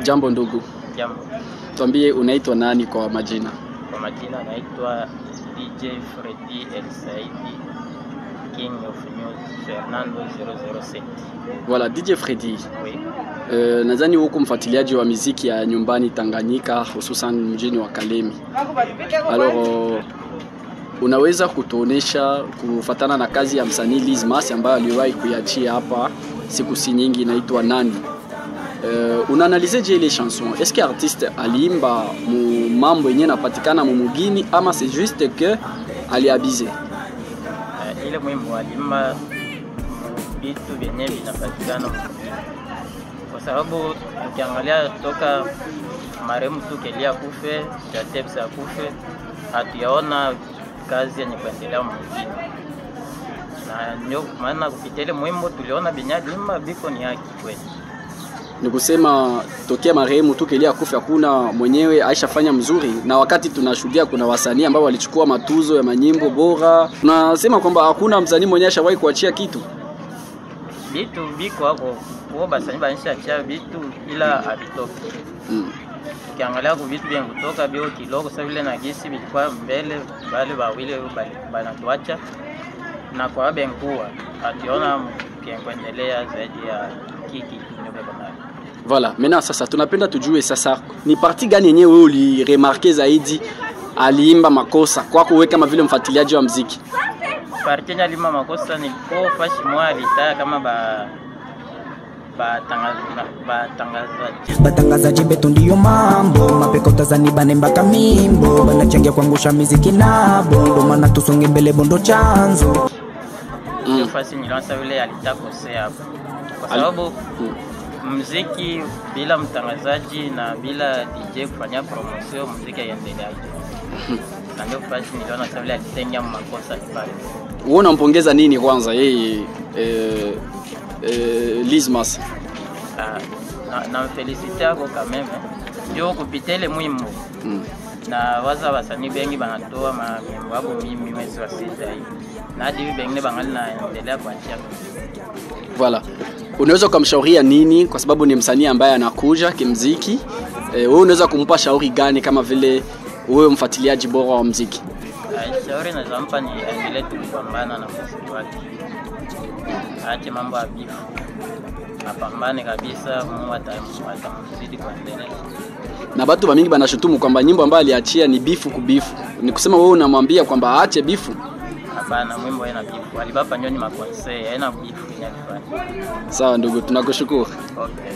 Jambo ndugu. Jambo. Tuambie unaitwa nani kwa majina? Kwa majina naitwa DJ Freddy El Saidi, King of News, Fernando 007. Voilà, DJ Freddy. Oui. Nadhani huko mfuatiliaji wa muziki ya nyumbani Tanganyika, hususan mjini wa Kalemi. Alors, unaweza kutuonesha kufatana na kazi ya msanii Liz Mas ambayo aliwahi kuiachia hapa siku si nyingi, inaitwa Nani? Unaanalyse je ile chanson? Est-ce que artiste aliimba mu mambo yenye napatikana mu mugini ama c'est juste que aliabize? Ile mwimbo alimba vitu vyenye vinapatikana mugini, kwa sababu ukiangalia toka marehemu Tukeli akufe, Jatebs akufe, hatuyaona kazi yenye kuendelea mugini. Na ndio maana kupitia ile mwimbo tuliona benye alimba biko ni haki kweli. Ni kusema tokea marehemu Tukeli akufe hakuna mwenyewe aishafanya mzuri, na wakati tunashuhudia kuna wasanii ambao walichukua matuzo ya manyimbo bora, tunasema kwamba hakuna msanii mwenyewe ashawahi kuachia kitu. Vitu biko hapo kwa basanii banisha vitu ila havitoki. Ukiangalia kwa vitu vya kutoka bio kidogo sasa vile na gesi vilikuwa mbele bale wawili banatuacha na kwa benkuwa ationa kuendelea zaidi ya kiki ndio bana. Voilà, maintenant sasa tunapenda tujue sasa ni parti gani yenyewe wewe uliremarke zaidi aliimba makosa kwako wewe kama vile mfuatiliaji wa muziki? Parti yenye aliimba makosa ni kwa fashi mwa alita kama batangazaji betu ndiyo mambo mapeko tazani banemba kamimbo banachangia kuangusha muziki nabo ndo maana tusonge mbele bondo chanzo. Ndio fasi nilianza vile alitakosea hapo kwa sababu muziki bila mtangazaji na bila DJ kufanya promotion muziki haiendelei. Na ndio fasi niliona sasa vile alitenga makosa pale. Wewe unampongeza nini kwanza yeye Liz Mas? Na mfelicite ako quand même. Ndio kupitia ile mwimbo. Na waza wasanii bengi banatoa mambo hapo mimi mwezi wa 6 hivi. Na hadi bengine bangali naendelea kuachia. Voilà. Unaweza kumshauria nini kwa sababu ni msanii ambaye anakuja kimziki? Wewe unaweza kumpa shauri gani kama vile wewe mfuatiliaji bora wa muziki? Shauri naweza mpa ni aendelee tu kupambana na muziki wake. Aache mambo ya bifu. Apambane kabisa, Mungu atamzidi kuendelea. Na watu wa mingi banashutumu kwamba nyimbo ambayo aliachia ni bifu kubifu. Ni kusema wewe unamwambia kwamba aache bifu? Hapana, mwimbo haina bifu. Alibapa nyoni makonsei, haina bifu inalifanya. Sawa ndugu, tunakushukuru. Okay.